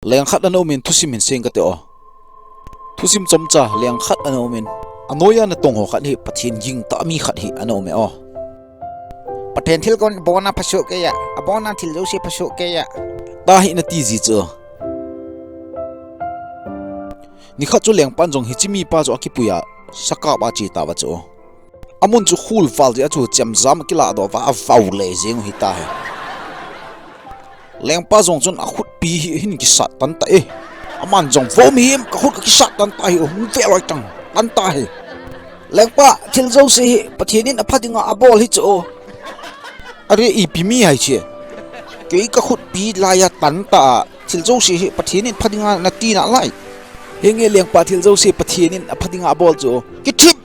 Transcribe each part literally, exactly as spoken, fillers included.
Leng khat ana umin thusim hin seng kate o. Thusim chomcha leng khat ana umin, anoiya natong ho khat hi Pathen gingtah mi khat hi ana ume o. Pathen thilgon abona phasoh keiya, abona thil jouse phasoh keiya, tia hi ana tiji chu. Nikhat chu lengpan jong hiche mipa chu akipuiya sakap a ache tauva chu. Amun chu khul val jeh a chu chemjam akiladoh uva avau le jeng u hitahi. Lengpa jong chun akhutpi hi ahin kisat tan tai. Aman jong, vo mihem, kakhut kakisat tan tai, hung ve loi tan, tan tai. Lengpa, thil jouse hi Pathen in apha dinga abol hi chu. Are, ipi mi ham hiche. Kei kakhutpi laiya tan ta a, thil jouse hi Pathen in pha dinga nati nalai. Henge lengpa, thil jouse Pathen in apha dinga abol chu. Kithip!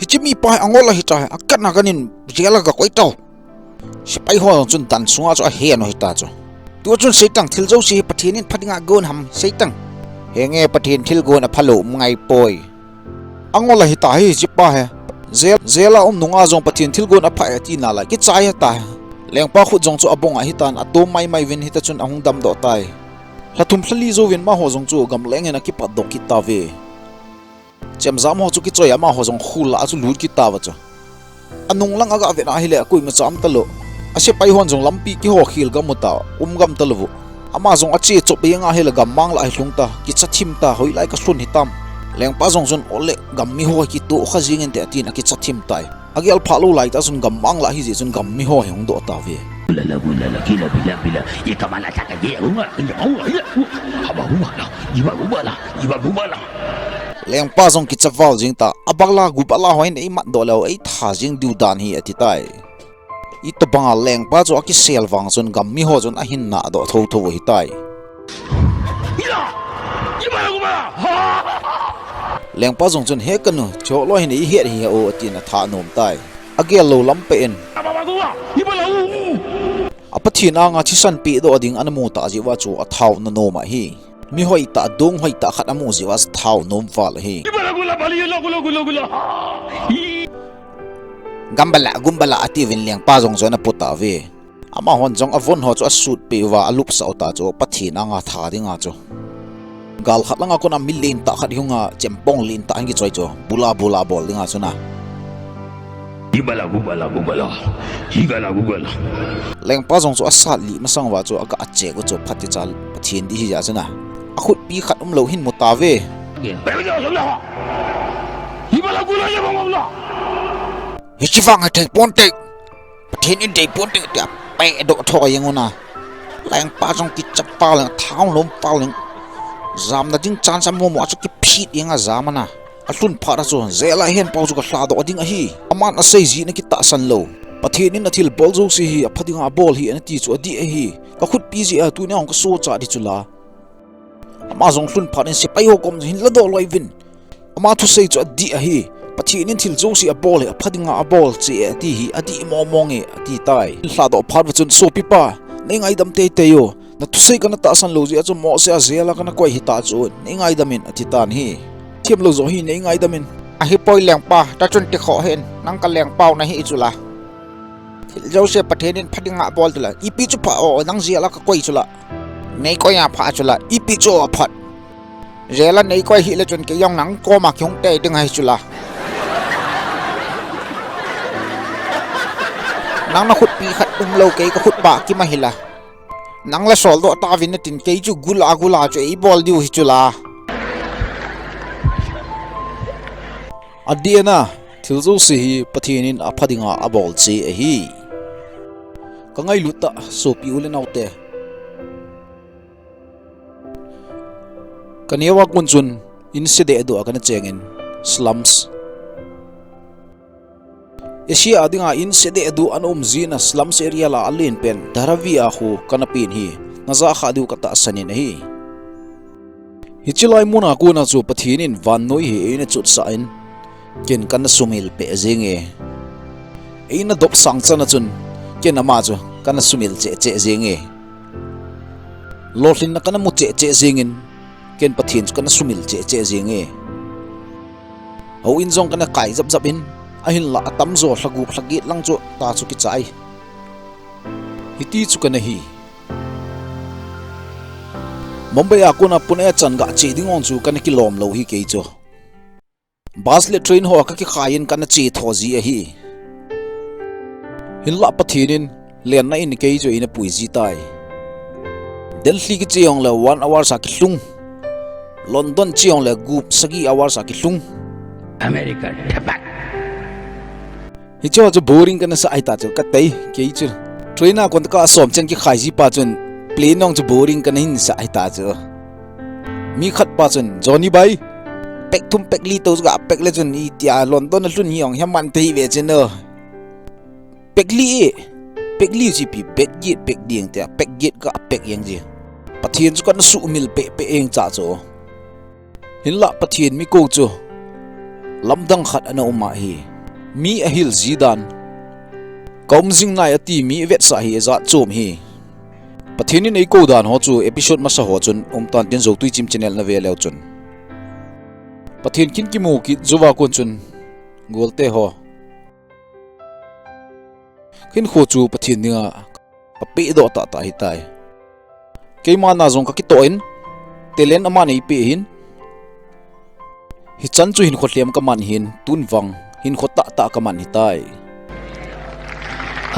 Hiche mipa hi angol ahitai, akana kanin jail a gakoi tau. Sepai ho jong chun dan sunga chu ahen u hita chu. Tua chun seitang, thil jouse hi Pathen in pha dinga agon ham seitang. Henge Pathen thilgon aphalou um ngai poi. Angol ahitahi hichepa hi. Jail, jail a um nunga jong Pathen thilgon apha e ati nalai, kichai hitahi. Lengpa khut jong chu abong ahitan, atom maimai uvin hita chun ahung damdoh tai. Lha thum lha li jouvin amaho jong chu gamleng in akipatdoh kit tauve. Chemjam ho chu kichoi a amaho jong khul lah a chu lut kit tauva chu. Anung lang aga vet a ahile koima cha um talou. Asepai hon jong lampi kiho khel gam u ta, um gam talou u. Ama jong ache chop jeng a ahile gammang lah a ahilhung ta, kicha thim ta, hoilai kalhun hitam. Lengpa jong chun ole gam mi ho hi kitoh kha jeng inte atin akicha thim tai. Agel phalou laitah chun gammang lah ahijeh chun gam mi ho hi hung doh tauve. Lala, lala, kila, bila, bila, ye kamala taka ye, uma, uma, uma, uma, haba, uma, la, iba, uma, la, iba, uma, la. Lengpa jong kicha val jeng ta, abala, gubala ho in eimatdoh leu eitha jeng diu dan hi ati tai. Itobanga lengpa chu akisel vang chun gam mi ho chun ahin nahdoh thotho u ahitai. Lengpa jong chun, he kanu, cholo hin eihet hi o, atin atha nom tai. Agel lou lam peh in, a Pathen anga thisan pehdoh ding ana mu tah jeh uva chu athao na nom ahi. Mi hoitah, dong hoitah khat amu jeh uva athao nom val ahi. Gambala, gumbala atiuvin lengpa jong chu ana pu tauve. Amahon jong avon ho chu asut peh uva alupsah u ta chu Pathen anga tha dinga chu. Gal khat langa kona mi lentah khat hung a, chempong lentah ahin kichoi chu, bula bula bol dinga chu na. Hibala, gubala, gubala. Higala, gugala. Lengpa jong chu asat lih masang uva chu aga check u chu phatecha Pathen ding ahi jeh chun a. Akhutpi khat umlou hin mu tauve. Hibala, gula, yabang, gula. Hiche vang hi thei ponte. Pathen in dei ponte tia pehdoh tho jeng u na. Lengpa jong kicha val jeng, athao lom val jeng. Jamna ding chance amu mu a chu kiphit jeng a jam ana. Alhun phat a chu, jail a ahen pau chu kalhadoh ding ahi. Aman asei jeh in akitahsan lou. Pathen in athilbol jouse hi apha dinga abol ahi ana ti chu adih ahi. Kakhutpi jeh a tunia hung kasohcha ding chu la. Ama jong lhun phat in sepai ho kom hin ladoh loi uvin. Ama thusei chu adih ahi. Pathen in thil jouse abol hi apha dinga abol cheh e ati hi, adih mong mong e ati tai. Lhadoh phat uva chun, sopipa, nei ngaidam teitei o. Na thusei kana tahsan lou jeh a chu mohseh a jail a kana koi hita chu, nei ngaidam in ati tan ahi. Themlou joh hi nei ngaidam in. Ahipoi lengpa, ta chun tikhoh hih in, nang ka lengpau nahi chu la. Thil jouse Pathen in pha dinga abol chu la, ipi chu pha o, nang jail a kakoi chu la. Nei koi a pha chu la, ipi chu aphat. Jail a nei koi hih le chun kei jong nang koma kihung tei ding ahi chu la. Nang nakhutpi khat umlou, kei kakhut bah kim ahi la. Nang la soldoh tauvin natin kei chu gula gula chu eibol diu ahi chu la. Adih e na, thil jouse hi Pathen in apha dinga abol cheh ahi. Ka ngailut tah sopi u le nao te. Ka neo a kon chun in se deh duh a kana cheng in, slums. Asia a dinga in se deh duh ana um jing a slums area lah a alen pen Dharavi a khu kana pen hi, na ja kha diu ka tahsan in ahi. Hiche lai mun a kon a chu Pathen in vannoi hi eina chutsah in, ken kana sumil peh jeng e. Eina dopsang chan a chun, ken ama chu kana sumil cheh cheh jeng e. Lolhinna kana mu cheh cheh jeng in, ken Pathen chu kana sumil cheh cheh jeng e. Houin jong kana kai jap jap in, ahinlah atamjo lha gup lha get lang chu ta chu kichai. Hiti chu kana hi. Mumbai a kona Pune chan ga che ding ong chu kana kilom lou hi kei chu. Bus le train ho ka kikhai in kana che tho ji ahi. Hinlah Pathen in lenna in kei chu eina pui ji tai. Delhi kiche ong le one hour sa kilhung. London che ong le gup sagi hour sa kilhung. America, thapak. Hiche ho chu boring kana sa ahi ta chu, ka tei, kei chu. Train a kon taka som chen kikhai ji pa chun, plane ong chu boring kana hin sa ahi ta chu. Mi khat pa chun, Johnny bhai, pek thum pek li tou ga pek le chun, itia London a lhun hi ong, hiam man te hi ve chun o. Pek li e, pek li chi pi, pek get, pek ding tia, pek get ga pek yang ji. Pathen chu kana sumil pe pe eng cha chu. Hinlah Pathen mi kou chu lamdang khat ana um ahi. Mi ahil ji dan. Ka um jing nai ati mi vetsah hi ajat chom hi. Pathen in eikou dan ho chu episode masa ho chun um tan tin Zotui Chim channel na ve leu chun. Pathen kin kimu kit jouva kon chun golte ho. Hinkho chu Pathen dinga ka pehdoh tahtah ahitai. Keima na jong ka kitoh in, talent aman eipe hin. Hichan chu hinkho lhem ka man hin, tun vang, hinkho tahtah ka man hitai.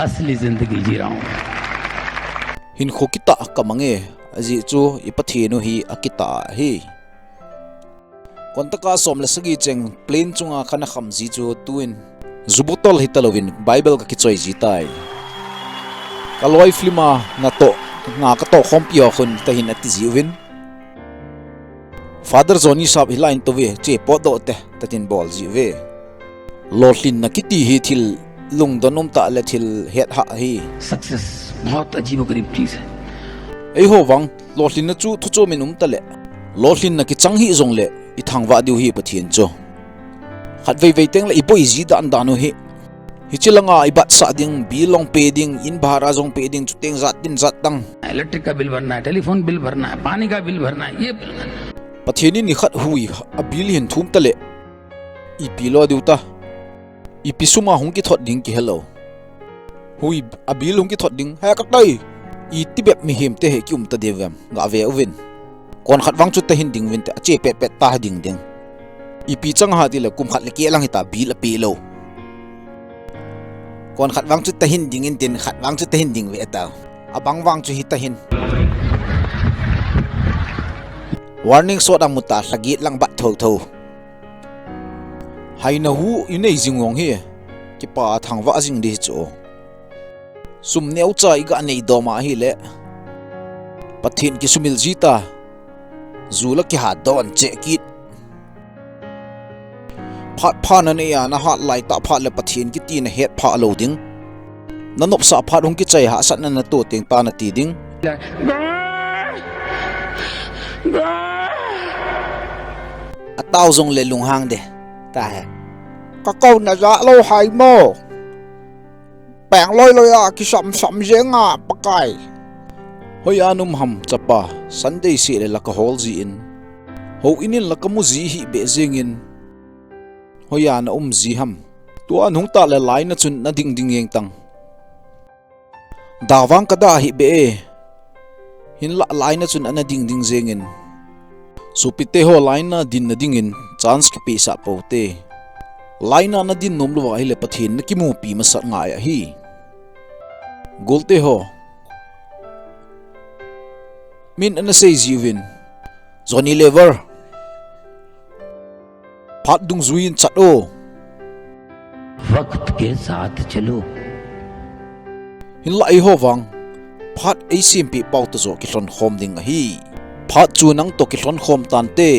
असली जिंदगी जी रहा हूं। Hinkho kitah ka mang e, ajeh chu i Pathen u hi akitah ahi. Kon taka som le sagi cheng plane chunga kana kham ji chu tuin. Ju bottle hita louvin Bible ka kichoi ji tai. Ka loi film a natoh, na ka toh khompi ho khun tahin ati ji uvin. Father Johnny sap hilai in tou ve, che potdoh te, tatin bol ji uve. Lolhinna kiti hi thil lungdon um tah le thil het hah hi. Success बहुत अजीबोगरीब चीज है। Eiho vang, lolhinna chu thuchom in um tale. Lolhinna kichang hih jongle, i thangvah diu hi Pathen chu. Khatvei vei teng le i boi ji dan dan u hi. Hiche langa i batsah ding, bill jong pe ding, in bhara jong pe ding, chuteng jat tin jat tang। Electric का बिल भरना है, telephone bill भरना है, पानी का बिल भरना है, ये बिल भरना है। Pathen in nikhat hui, a bill hin thum tale. Ipi lo diu ta. Ipi suma hung kithot ding kihe lou. Hui a bill hung kithot ding. He ka tai. Iti bep mihem te hi kium ta diu vem. Ga ve uvin. Kon khat vang chu tahin ding uvin te. Ache pet pet ta ding ding. Ipi chang ham tile kum khat le keh lang hita bill ape lou. Kon khat vang chu tahin ding in tin khat vang chu tahin ding ve tau. Abang vang chu hita hin. Warning shot amu ta lha get lang bat tho tho. Haina hu i nei jing vang hi, kipa thangvah jing di chu. Sum neocha i ga nei dom ahile, Pathen kisumil ji ta, ju la kihat don cheh kit. Phat pha na nei a na hat lai tah phat le Pathen kiti na het pha lou ding. Na nopsah phat hung kichai hahsatna na to teng ta na ti ding. Atao jong le lunghang de. Ta he. Ka kou na ja lou hai mo. Peng loi loi a kisam sam jeng a Pakai. Hoi a na um ham chapa, Sunday seh le la ka hol ji in. Houin in la ka mu ji hi beh jeng in. Hoi a na um ji ham. Tua nung tah le laina chun na ding ding jeng tang. Da vang ka da hi beh e. Hinlah laina chun ana ding ding jeng in. Sopite ho laina dinna ding in chance kipeh sah pou te. Laina na din nom lou va ahile Pathen na kimupi masat ngai ahi. Golte ho. Min ana sei ji uvin. Johnny Lever. Phat dungjui in chat o. वक्त के साथ चलो। Hinlah eiho vang. Phat eisempeh pau ta jo kilhon khom ding ahi. Phat chu nang to kilhon khom tante.